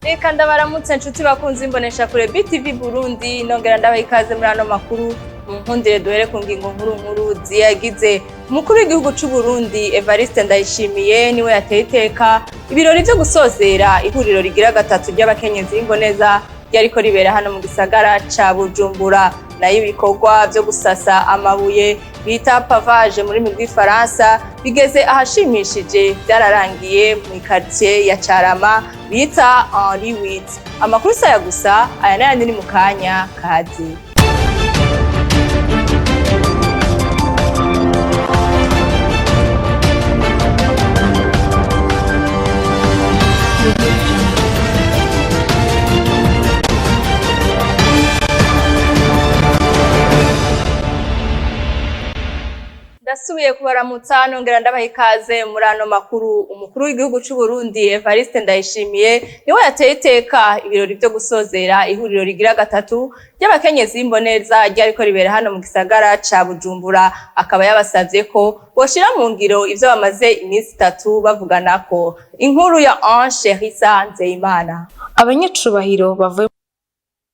Reka ndabaramutse nshuti bakunze imbonesha kure BTV Burundi, nongera ndabaha ikaze muri ano makuru. Mu nkundire duhere ku ngingo nkuru nkuru ziyagize. Umukuru w'igihugu c'u Burundi Evariste Ndayishimiye niwe yateye iteka ibirori vyo gusozera ihuriro rigira gatatu ry'abakenyezi b'imboneza ryariko ribera hano mu gisagara ca Bujumbura. Nayo ibikorwa vyo gusasa amabuye bita pavage muri rurimi rw'ifaransa bigeze ahashimishije, vyararangiye mu quartier ya Carama bita Henri Huit. Amakuru saya gusa aya n'ayandi ni mu kanya kaze. Ndasubiye kubaramutsa nongera ndabaha ikaze muri ano makuru. Umukuru w'igihugu c'u Burundi Evariste Ndayishimiye niwe yateye iteka ibirori vyo gusozera ihuriro rigira gatatu ry'abakenyezi b'imboneza ryariko ribera hano mu gisagara ca Bujumbura, akaba yabasavye ko boshira mu ngiro ivyo bamaze iminsi 3 bavuganako. Inkuru ya Ange Risa Nzeyimana. Abanyacubahiro bavuye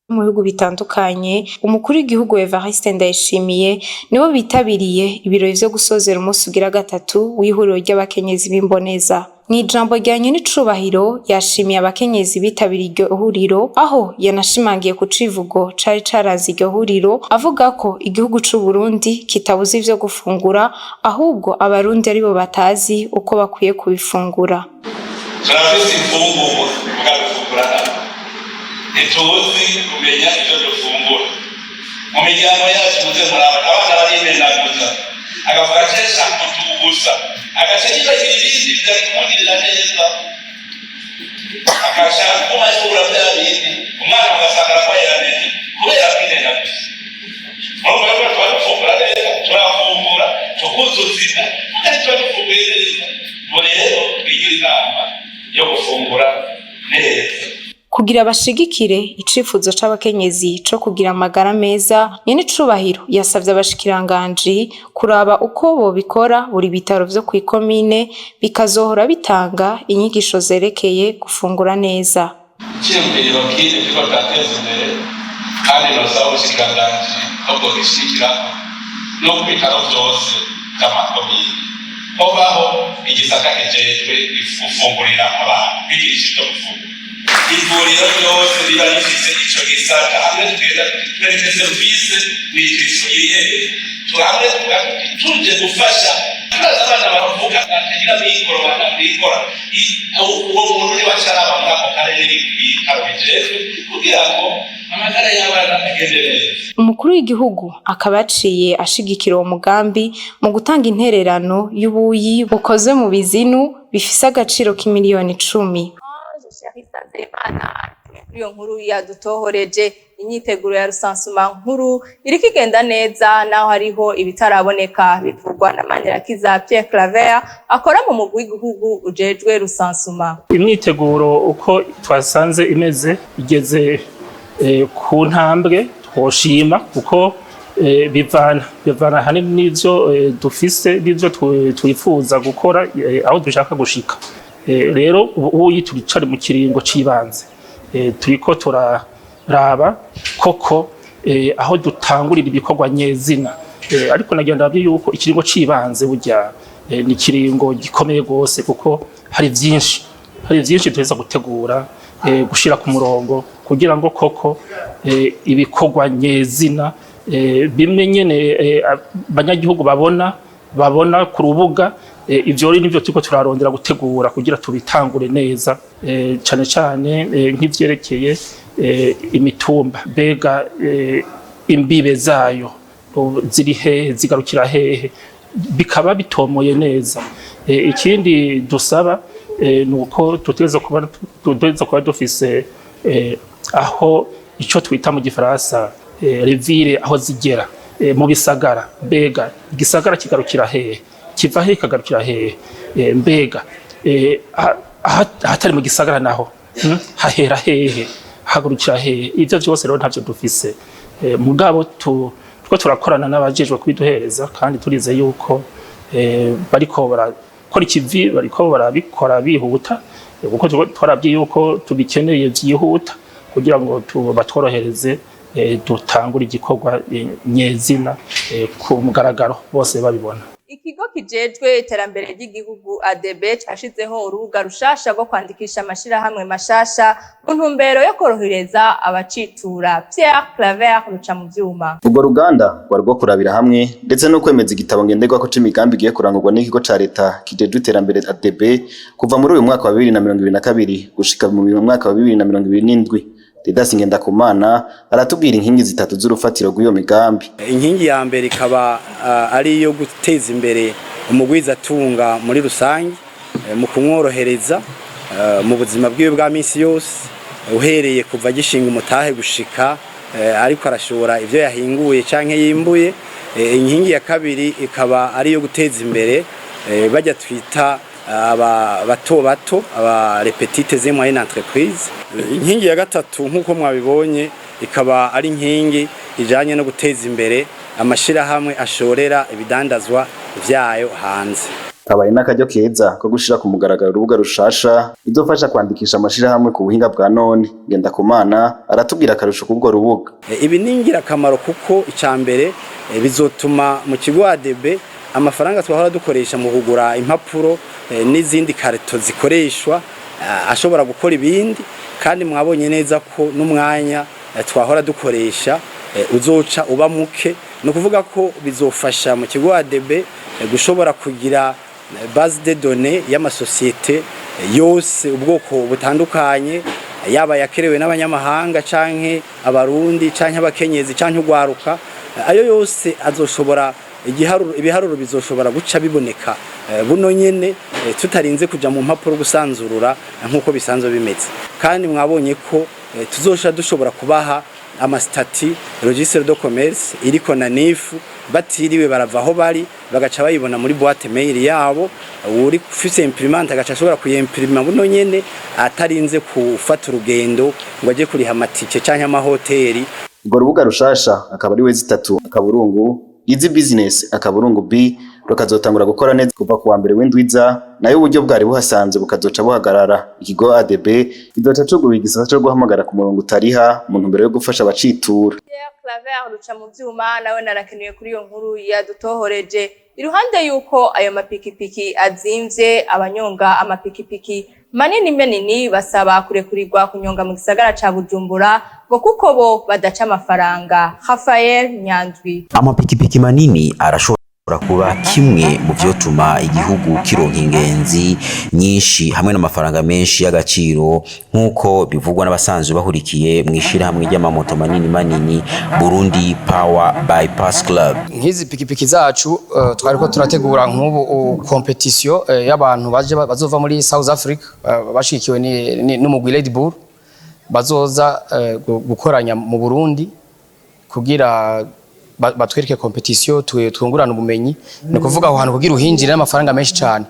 mu bihugu bitandukanye, umukuru w'igihugu Evariste Ndayishimiye nibo bitabiriye ibirori vyo gusozera umunsi ugira gatatu w'ihuriro ry'abakenyezi b'imboneza. Mw'ijambo rya nyen'icubahiro yashimiye abakenyezi bitabiriye iryo huriro, aho yanashimangiye ku civugo cari caranze iryo huriro, avuga ko igihugu c'u Burundi kitabuze ivyo gufungura, ahubwo abarundi aribo batazi uko bakwiye kubifungura. Turafise imfungurwa, mugabo nabi ntituzi kumenya ivyo dufungura mu miryango yacu. Muze muraba abana barimenaguza, agavuga ati utu gusa, agaca yibagira ibindi bitari kumugirira neza, akashaka kuguma ashobora bya bindi. Umwana ugasanga ararwaye amenyo kubera kwirengagiza. Urumva ko tuba dufungura neza, turafungura tukuzuza inda, kandi tuba dufunguye neza. Ubu rero twigira inama yo gufungura neza. Kugira bashigikire icifuzo c'abakenyezi co kugira amagara meza, nyen'icubahiro yasavye abashikiranganji kuraba uko bobikora, buri bitaro vyo kw'ikomine bikazohora bitanga inyigisho zerekeye gufungura neza. Iciyumviro kindi turiko turateza imbere kandi nosaba ubushikiranganji ko bwogishigikirako, no ku bitaro vyose vy'amakomine hobaho igisata kijejwe gufungurira abana, kwigisha ivyo gufungura. Ivuriro ryose riba rifise ico gisata, hamwe tugenda twereke serivisi nutrition iri hehe, tuhamwe tuvuga tuti tuje gufasha. Turazi abana bavuga batagira mikoro, banamwikora. Uwo muntu niwe acaraba muri ako karere ibitaro bijejwe kugira ngo amagara y'abana agende neza. Umukuru w'igihugu akaba yaciye ashigikira uwo mugambi mu gutanga intererano y'ubuyi bukoze mu bizinu bifise agaciro k'imiliyoni 10. Iyo nkuru yadutohoreje. Imyiteguro ya recensement nkuru iriko igenda neza naho hariho ibitaraboneka, bivugwa na Manirakiza Pierre Claver akora mu mugwi w'igihugu ujejwe recensement. Imyiteguro uko twasanze imeze igeze ku ntambwe twoshima, kuko bivana hanini n'ivyo dufise n'ivyo twifuza gukora, aho dushaka gushika. Rero ubu turicari mu kiringo c'ibanze, turiko turaraba koko aho dutangurira ibikorwa nyezina. Ariko nagira ndabye yuko ikiringo c'ibanze burya ni ikiringo gikomeye gose, kuko hari vyinshi duheza gutegura, gushira ku murongo kugira ngo koko ibikorwa nyezina bimwe nyene abanyagihugu babona ku rubuga. Ivyo rero nivyo turiko turarondera gutegura kugira tubitangure neza, cane cane nk'ivyerekeye imitumba. Mbega imbibe zayo ziri hehe, zigarukira hehe, bikaba bitomoye neza. Ikindi dusaba ni uko dutegerezwa kuba dufise aho ico twita mu gifaransa rivire, aho zigera mu bisagara. Mbega igisagara kigarukira hehe, kiva hehe kikagarukira hehe? Mbega ahatari mu gisagara naho hahera hehe, hagurukira hehe? Ivyo vyose rero ntavyo dufise. Mugabo turiko turakorana n'abajejwe kubiduhereza, kandi turize yuko bariko bara Barakora ikivi, bariko barabikora bihuta, kuko twarabye yuko tubikeneye vyihuta kugira ngo batworohereze, dutangure igikorwa nyezina, ku mugaragaro bose babibona. Ikigo kijejwe iterambere ry'igihugu ADB cashizeho urubuga rushasha rwo kwandikisha amashirahamwe mashasha mu ntumbero yo korohereza abacitura. Pierre Claver ruca mu vyuma. Urwo ruganda rwari rwo kurabira hamwe ndetse no kwemeza igitabo ngenderwako c'imigambi igiye kurangurwa n'ikigo ca leta kijejwe iterambere ADB kuva muri uyu mwaka wa 2022 gushika mu mwaka wa 2027. Didas Ngendakumana aratubwira inkingi zitatu z'urufatiro rw'iyo migambi. Inkingi ya mbere ikaba ari iyo guteza imbere umugwizatunga muri rusange, mu kumworohereza mu buzima bwiwe bwa misi yose, uhereye kuva agishinga umutahe gushika ariko arashora ivyo yahinguye canke yimbuye. Inkingi ya kabiri ikaba ari iyo guteza imbere bajya twita aba bato bato, aba les petites et moyennes entreprises. Inkingi ya gatatu, nk'uko mwabibonye, ikaba ari inkingi ijanye no guteza imbere amashirahamwe ashorera ibidandazwa vyayo hanze. Kabaye n'akaryo keza ko gushira ku mugaragaro urubuga rushasha izofasha kwandikisha amashirahamwe ku buhinga bwa none. Ngendakumana aratubwira akarusho k'ubwo rubuga. Ibi ni ingirakamaro kuko icya mbere, bizotuma mu kigo ADB amafaranga twahora dukoresha mu kugura impapuro n'izindi karito zikoreshwa ashobora gukora ibindi, kandi mwabonye neza ko n'umwanya twahora dukoresha uzoca uba muke. Ni ukuvuga ko bizofasha mu kigo ADB gushobora kugira base de données y'amasosiyete yose, ubwoko butandukanye, yaba yakerewe n'abanyamahanga canke abarundi canke abakenyezi canke urwaruka. Ayo yose azoshobora igiharuro, ibiharuro bizoshobora guca biboneka buno nyene, tutarinze kuja mu mpapuro gusanzurura nk'uko bisanzwe bimeze. Kandi mwabonye ko tuzosha dushobora kubaha ama statuts, registre de commerce iriko na NIF, batiriwe barava aho bari, bagaca bayibona muri boîte mail yabo. Uri ufise imprimante agaca ashobora kuyimprima buno nyene, atarinze gufata urugendo ngo aje kuriha amatike canke amahoteli. Urwo rubuga rushasha akaba ari w3.easy business.b, rukazotangura gukora neza kuva ku wa mbere w'indwiza, nayo uburyo bwari buhasanze bukazoca buhagarara. Ikigo ADB kizoca cugurura igisata co guhamagara ku murongo utariha mu ntumbero yo gufasha abacitura. Pierre Claver ruca mu vyuma nawe narakenuye kuri iyo nkuru yadutohoreje. Iruhande yuko ayo mapikipiki azimvye, abanyonga amapikipiki manini manini basaba kurekurirwa kunyonga mu gisagara ca Bujumbura, ngo kuko bo badaca amafaranga. Rafael Nyandwi. Amapikipiki manini arashobora kuba kimwe mu vyotuma igihugu kironka ingenzi nyinshi hamwe n'amafaranga menshi y'agaciro, nk'uko bivugwa n'abasanzwe bahurikiye mu ishirahamwe ry'amamoto manini manini, Burundi Power Bypass Club. Nk'izi pikipiki zacu, twariko turategura nk'ubu compétition y'abantu baje bazova muri South Africa, bashikiwe n'umugwi Red Bull, bazoza gukoranya mu Burundi kugira batwereke compétition, twungurane ubumenyi. Ni ukuvuga aho hantu kugira uhinjire n'amafaranga menshi cyane.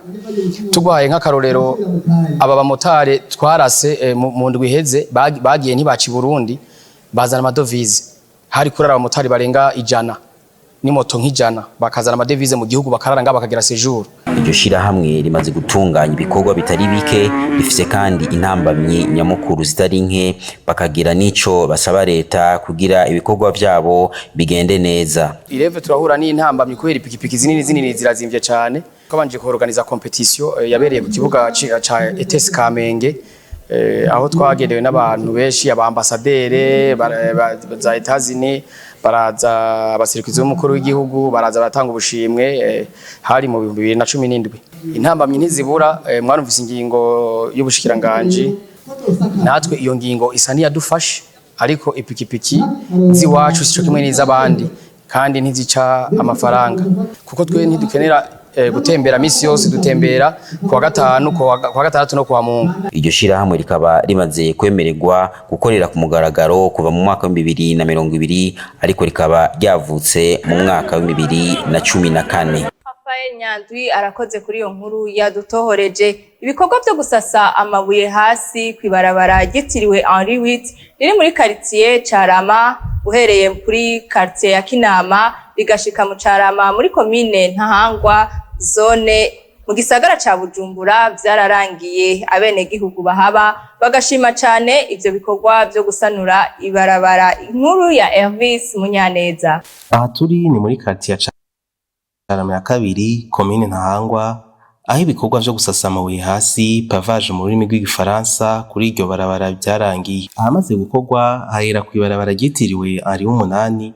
Tugwaye nk'akarorero, aba bamotari twarase mu ndwi iheze bagiye ntibaca i Burundi bazana amadovize. Hari kurara abamotari barenga 100 n'imoto nk'ijana, bakazana amadevize mu gihugu, bakarara ngaho, bakagira séjour. Iryo shirahamwe rimaze gutunganya ibikorwa bitari bike, rifise kandi intambamyi nyamukuru zitari nke, bakagira n'ico basaba leta kugira ibikorwa vyabo bigende neza. Ireve turahura n'intambamyi kubera ipikipiki zinini zinini zirazimvye cyane. Twabanje kuorganiza compétition yabereye ku kibuga ca ETS Kamenge, aho twagenewe n'abantu benshi, abambasadere za Etats-Unis baraza, abasirikizi b'umukuru w'igihugu baraza, baratanga ubushimwe, hari mu 2017. Intambamyi ntizibura. Mwarumvise ingingo y'ubushikiranganji, natwe iyo ngingo isa n'iyadufashe, ariko ipikipiki z'iwacu sico kimwe n'iz'abandi, kandi ntizica amafaranga, kuko twe ntidukenera gutembera misi yose, dutembera kuwa gatanu, kuwa gatandatu no kuwa Mungu. Iryo shirahamwe rikaba rimaze kwemererwa gukorera ku mugaragaro kuva mu mwaka wa 2020, ariko rikaba ryavutse mu mwaka wa 2014. Rafael Nyandwi arakoze kuri iyo nkuru yadutohoreje. Ibikorwa byo gusasa amabuye hasi kw'ibarabara ryitiriwe Henri Huit riri muri quartier Carama, uhereye kuri quartier ya Kinama rigashika mu Carama muri komine Ntahangwa, zone Mu gisagara ca Bujumbura vyararangiye, abenegihugu bahaba bagashima cane ivyo bikorwa vyo gusanura ibarabara. Inkuru ya Elvis Munyaneza. Aha turi ni muri quartier ya Carama ya kabiri, komine Ntahangwa, aho ibikorwa vyo gusasa amabuye hasi, pavage mu rurimi rw'igifaransa, kuri iryo barabara vyarangiye. Ahamaze gukorwa hahera kw'ibarabara ryitiriwe Henri w'umunani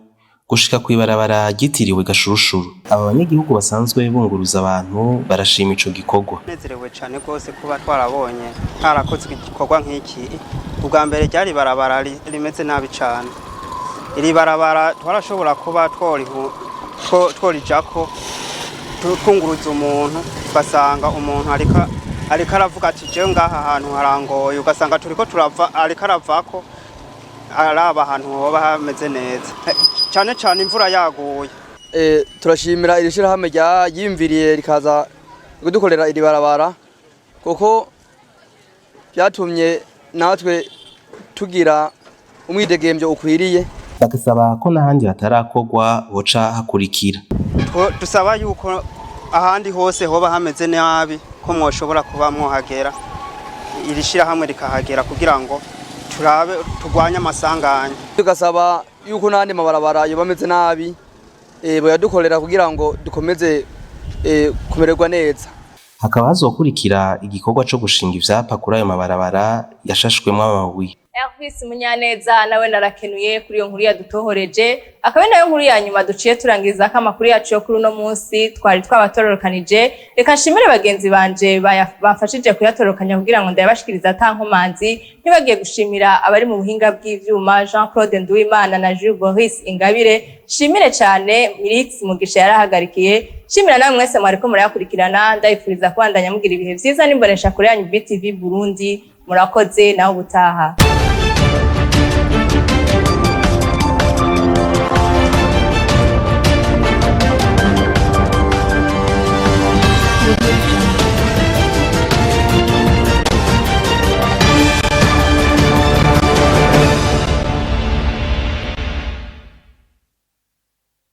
gushika kw'ibarabara ryitiriwe Gashurushuru. Aba banyagihugu basanzwe bunguruza abantu barashima ico gikorwa. Nezerewe cyane rwose kuba twarabonye harakozwe igikorwa nk'iki. Ubwa mbere ryari barabara rimeze nabi cyane. Iri barabara twarashobora kuba tworijako twunguruza umuntu, ugasanga umuntu ariko aravuga ati: "Jewe ngaha hantu harangoye", ugasanga turiko turava ariko aravako araba ahantu hoba hameze neza. Cyane cyane imvura yaguye. Turashimira iri shirahamwe ryayimviriye rikaza kudukorera iri barabara, kuko byatumye natwe tugira umwidegembyo ukwiriye. Bagasaba ko n'ahandi hatarakorwa hoca hakurikira. Dusaba yuko ahandi hose hoba hameze nabi ko mwoshobora kuba mwohagera, iri shirahamwe rikahagera kugira ngo turabe turwanye amasanganya. Tugasaba yuko n'andi mabarabara yoba ameze nabi boyadukorera kugira ngo dukomeze kumererwa neza. Hakaba hazokurikira igikorwa co gushinga ivyapa kuri ayo mabarabara yashashwemwo amabuye. Elvis Munyaneza nawe narakenuye kuri iyo nkuru yadutohoreje, akaba ari nayo nkuru ya nyuma duciye turangiza ko amakuru yacu yo kuri uno munsi twari twabatororokanije. Reka nshimire bagenzi banje bamfashije kuyatororokanya kugira ngo ndayabashikirize ata nkomanzi, ntibagiye gushimira abari mu buhinga bw'ivyuma, Jean Claude Nduwimana na Jules Boris Ingabire. Shimire cyane Mirix Mugisha yarahagarikiye. Shimira nawe mwese mwariko murayakurikirana, ndayifuriza kubandanya mugira ibihe vyiza n'imbonesha kure yanyu BTV Burundi. Murakoze, nawe ubutaha.